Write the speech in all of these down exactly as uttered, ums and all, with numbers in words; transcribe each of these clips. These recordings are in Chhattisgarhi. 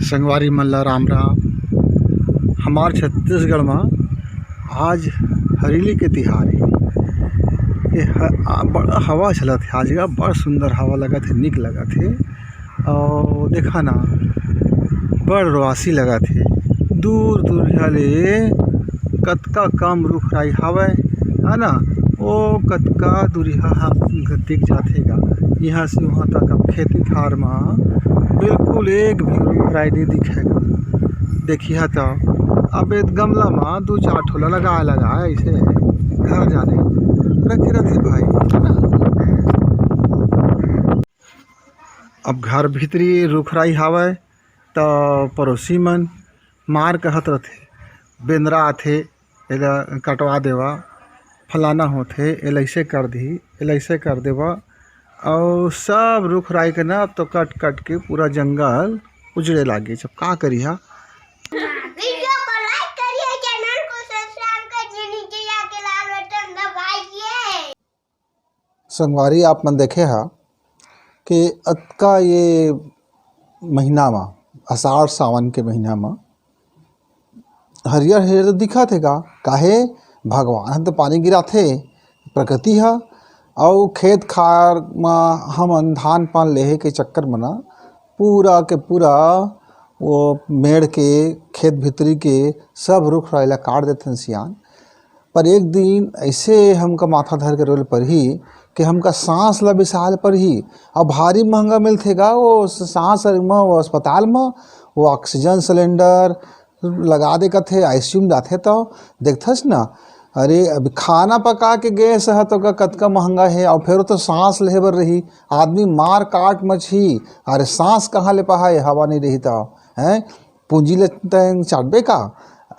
संगवारी मन ला राम राम। हमार छत्तीसगढ़ म आज हरेली के तिहार हे। ये ह-, आ, बड़ा हवा चलत हे आज गा, बड़ सुंदर हवा लगत हे, निक लगत हे। अउ देखा ना, बड़ रोआसी लगत हे। दूर दूरिहा ले कतका कम रुख राई हावय, है ना, ओ कतका दूरिहा ह दिख जाथे गा। इहाँ से उहाँ तक अब खेती खार म बिल्कुल एक भी रुख राई नइ दिखे गा। देखिहा त अब ए गमला म दू चार ठो ला लगा लगा ऐसे घर जाने रखे रथे भाई, है ना। अब घर भीतरी रुख राई हावय, त पड़ोसी मन मार कहत रथे, "बेंदरा आथे, एला कटवा देवा, फलाना होथे, एला ऐसे कर दिही, एला ऐसे कर देवा।" अउ सब रुख राई के ना, अब तो कट कट के पूरा जंगल उजड़े लागे। अब का करिहा? वीडियो को लाइक करिए, चैनल को सब्सक्राइब करिए, नीचे जाके लाल बटन दबाइए। संगवारी, आप मन देखे हा कि अतका ये महीना म, आषाढ़ सावन के महीना म हरियर हरियर तो दिखत हे गा। काहे? भगवान ह तो पानी गिराथे, प्रकृति ह। अउ खेत खार म हमन धान पान लेहे के चक्कर म ना, पूरा के पूरा वो मेड़ के, खेत भीतरी के सब रुख राई ला काट देथन सियान। पर एक दिन ऐसे हमका माथा धर के रोल परही कि हमका सांस ला बिसाल परही। अब भारी महंगा मिलथे गा वो स-, सांस म, वो अस्पताल म, वो ऑक्सीजन सिलेंडर लगा दे कथे, आईसीयू म जाथे त देखथस ना, अरे, अब खाना पका के गैस ह तो का कतका महंगा हे, अउ फेर तो सांस लेहे बर रही, आदमी मार काट मचही। अरे, सांस कहाँ ले पाहा, ये हवा नहीं रही त, हैं? पूंजी ले तैं चाटबे का?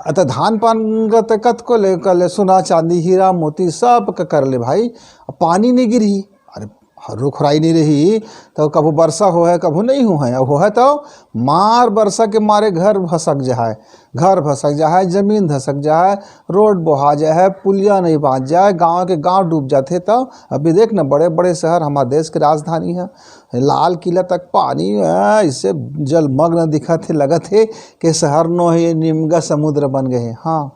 अ, त धान पान ग त कतको ले, कर ले, सोना, चांदी, हीरा, मोती सब क कर ले भाई, अब पानी नहीं गिरही। अरे, रुख राई नहीं रही, तो कभू बरसा होहे, कभू नहीं होहे। अब होहे तो मार बरसा के मारे घर भसक जाए, घर भसक जाए, जमीन धसक जाए, रोड बोहा जाए, पुलिया नहीं बांच जाए, गांव के गांव डूब जाथे। तो अभी देख ना, बड़े बड़े शहर, हमारे देश के राजधानी है, लाल किला तक पानी, आ, इससे जलमग्न दिखत हे, लगत हे कि शहर नो हे, निमगा समुद्र बन गए हे। हाँ,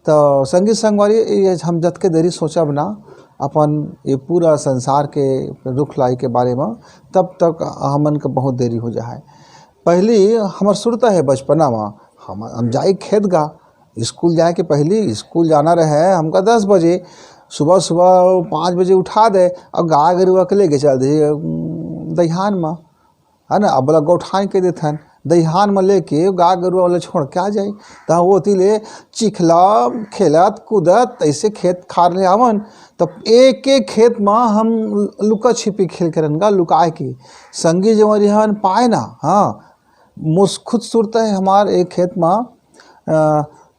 तो संगी संगवारी, ये हम जतके देरी सोचब ना अपन ये पूरा संसार के रुख राई के बारे में, तब तक हमन के बहुत देरी हो जाए। पहली हमर सुरता है बचपना में, हम, हम जाए खेत गा, स्कूल जाए के पहली, स्कूल जाना रहे हमका दस बजे, सुबह सुबह पाँच बजे उठा दे और गाय गरुआ के लेके चल दे, उम, दइहान में, है ना। अब ओला गौठान के देथन, दइहान में लेके गाय गरुआ वाला छोड़ के आ जाए। त ओती ले चिखला, खेलत कूदत ऐसे खेत खार ले आवन। त एक एक खेत में हम लुका छिपी खेल के रहन गा, लुकाए के। संगी जवन रिहन पाए ना, हाँ, मोस खुद सुरता है हमार एक खेत में, अ,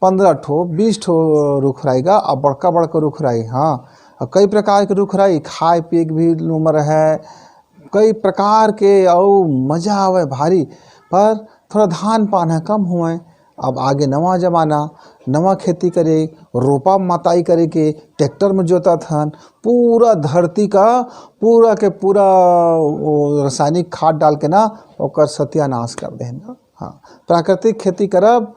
पन्द्रह ठो, बीस ठो रुख राई गा, आ बड़का बड़का रुख राई, हाँ। आ कई प्रकार के रुख राई, खाए पिए के भी उमर है, कई प्रकार के, अउ मजा आवे भारी। पर थोड़ा धान पान ह कम होए। अब आगे नवा जमाना, नवा खेती करे, रोपा मताई करे के, ट्रैक्टर में जोतत हन, पूरा धरती का, पूरा के पूरा वो रासायनिक खाद डाल के ना, ओकर सत्यानाश कर देहन। हाँ, प्राकृतिक खेती करब,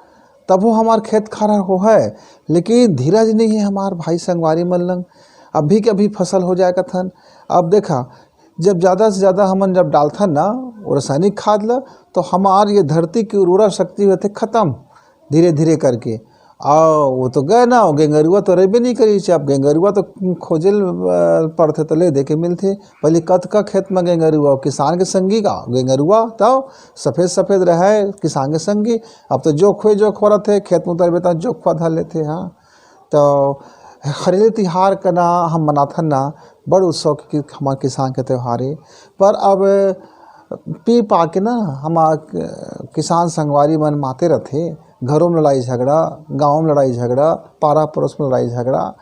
तभो हमार खेत खार होहे, लेकिन धीरज नहीं है हमार भाई संगवारी मन लंग। अभी के अभी फसल हो जाए कथन। अब देखा, जब ज़्यादा से ज़्यादा हमन जब डालथन ना वो रासायनिक खाद ला, तो हमार ये धरती की उर्वरा शक्ति होथे खत्म धीरे धीरे करके। आ वो तो गए ना, वो गेंगरुआ तो रहबे नहीं करी, अब गेंगरुआ तो खोजे ल, अ, पड़थे तो ले दे के मिलथे। पहले कतका खेत में गेंगरुआ, किसान के संगी का गेंगरुआ, तब सफेद सफेद रहे किसान के संगी। अब तो जोखवे जोखवा रहथे, खेत में उतरबे त जोखवा धर लेथे। हाँ, तो हरेली तिहार का ना हम मनाथन ना, बड़ उत्सव के हमार किसान के त्योहार है। पर अब पी पा के ना हमार किसान संगवारी मन माते रहथे, घरों में लड़ाई झगड़ा, गाँव में लड़ाई झगड़ा, पारा पड़ोस में लड़ाई झगड़ा,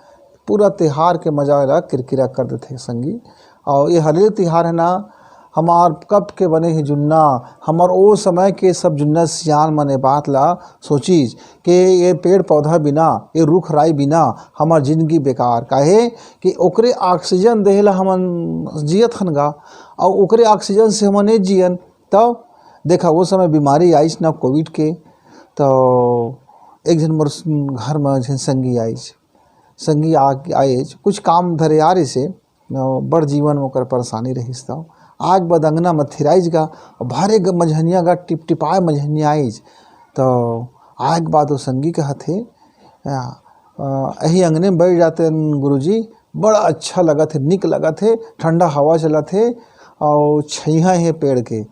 पूरा तिहार के मजा ला किरकिरा कर देथे संगी। और ये हरेली तिहार है ना, हमार कब के बने ही जुन्ना, हमार ओ समय के सब जुन्ना सियान मन ए बात ला सोचिस कि ये पेड़ पौधा बिना, ये रुख राई बिना हमार जिंदगी बेकार। काहे कि ओकरे ऑक्सीजन देहे ला हमन जियत हन गा, और ओकरे ऑक्सीजन से हमन नहीं जियन, तब देखा, वो समय बीमारी आइस ना कोविड के, तो एक झन मोर घर में झन संगी आइस। संगी आ आइस, कुछ काम धरे आ रहिस हे, बड़ जीवन में ओकर परेशानी रहिस। तो आग बाद अंगना में थिराइस गा, भरे ग मझनिया गा, टिपटिपाए मझनिया आइस। तो आग बाद वो संगी कहत हे, "आ, अ, यही अंगने में बैठ जाते गुरुजी, बड़ा अच्छा लगत हे, निक लगत हे, ठंडा हवा चलत हे, और छइहा हे पेड़ के।"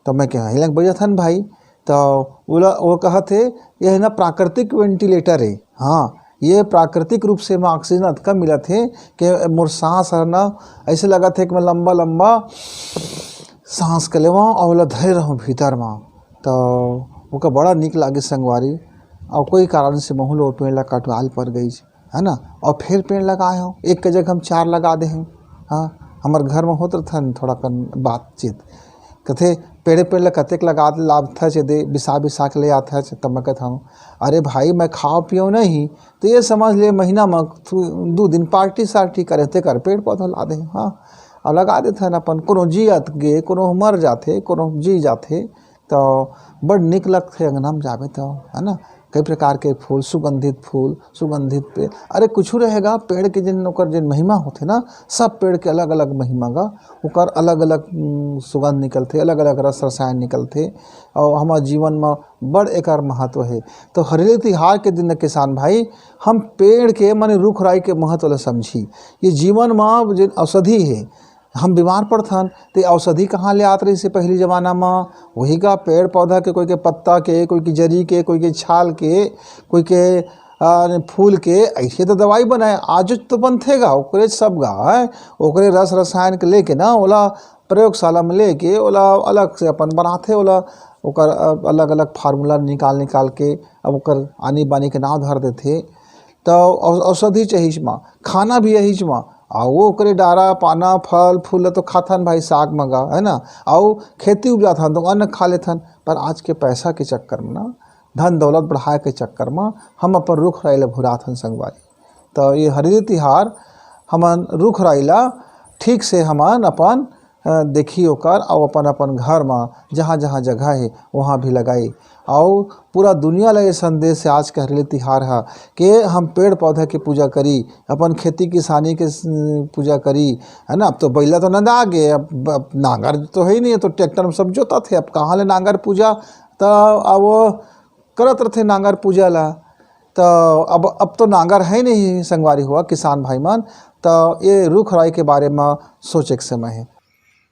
तो मैं कहा, "हिलक बजत हन भाई।" तो ओला, वो कहत हे, "यह ना प्राकृतिक वेंटिलेटर हे।" हाँ, ये प्राकृतिक रूप से एमा ऑक्सीजन अतका मिलत हे कि मोर सांस हर ना ऐसे लगत हे कि मैं लंबा लंबा सांस के लेवं और ओला धरे रहूं भीतर मा। तो ओकर बड़ा निक लागे संगवारी, और कोई कारण से महू लो पेड़ ला कटवाल पर गई, है ना, और फिर पेड़ लगाए हो, एक के जगह हम चार लगा दे हैं। हाँ, हमारे घर में होत रहथन थोड़ा कन बातचीत, कथे, "पेड़े पेड़ ला कतेक लगा लाभ था चे दे, बिसा बिसा के ले आत है।" तब मैं कहता हूँ, "अरे भाई, मैं खाओ पियो नहीं, तो ये समझ ले महीना में तू दो दिन पार्टी सार्टी करे, तेकर पेड़ पौधा ला दे।" हाँ, और लगा देथन अपन, कोनो जियत गे, कोनो मर जाथे, कोनो जी जाथे, तो बड़ निक लगथे अंगना में जाबे तो, है ना, कई प्रकार के फूल, सुगंधित फूल, सुगंधित पेड़, अरे कुछ रहेगा, पेड़ के जिन ओकर जिन महिमा होथे ना, सब पेड़ के अलग अलग महिमा का, ओकर अलग अलग सुगंध निकलथे, अलग अलग रस रसायन निकलथे, और हमारे जीवन में बड़ एकर महत्व है। तो हरेली तिहार के दिन किसान भाई, हम पेड़ के माने रुख राई के महत्व ला समझी। ये जीवन में जिन औषधि है, हम बीमार पड़थन, ते औषधि कहाँ ले आत रहिस हे पहिली जमाना म? वही का पेड़ पौधा के, कोई के पत्ता के, कोई के जरी के, कोई के छाल के, कोई के, आ, फूल के, ऐसे तो दवाई बनाए। आज तो बनथे गा, ओकरे सब गा, हैं? ओकरे रस रसायन के लेके ना, ओला प्रयोगशाला में लेके, ओला अलग से अपन बनाथे, ओला ओकर, अ, अलग-अलग फार्मूला निकाल, निकाल के अब ओकर आनी बानी के नाम धर देथे। तो औ-, औषधि चाहिए इसमा, खाना भी यही इसमा, आ वो ओकरे डारा, पाना, फल, फूल ल तो खाथन भाई, साग मगा, है ना, अउ खेती उपजाथन तो अन्न खा लेथन। पर आज के पैसा के चक्कर में ना, धन दौलत बढ़ाए के चक्कर में हम अपन रुख राई ल भुलाथन संगवारी। तो ये हरेली तिहार हमन रुख राई ल ठीक से हमन अपन, अ, देखी ओकर, अउ अपन अपन घर में जहाँ जहाँ जगह है वहाँ भी लगाई। अउ पूरा दुनिया ला ये संदेश है आज के हरेली तिहार हा, कि हम पेड़ पौधा के पूजा करी, अपन खेती किसानी के स-, पूजा करी, है ना। अब तो बैला तो नंदा गे, अब, अब नांगर तो है ही नहीं, तो ट्रैक्टर में सब जोतथे। अब कहाँ ले नांगर पूजा? तो अब वो करत रहथे नांगर पूजा ला। तो अब, अब तो नांगर है नहीं संगवारी हुआ किसान भाई मन। तो ये रुख राई के बारे में सोचे के समय है।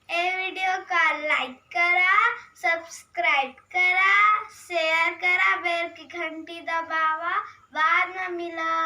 ए वीडियो का लाइक करा, सब्सक्राइब करा, शेयर करा, बेल की घंटी दबावा। बाद में मिला।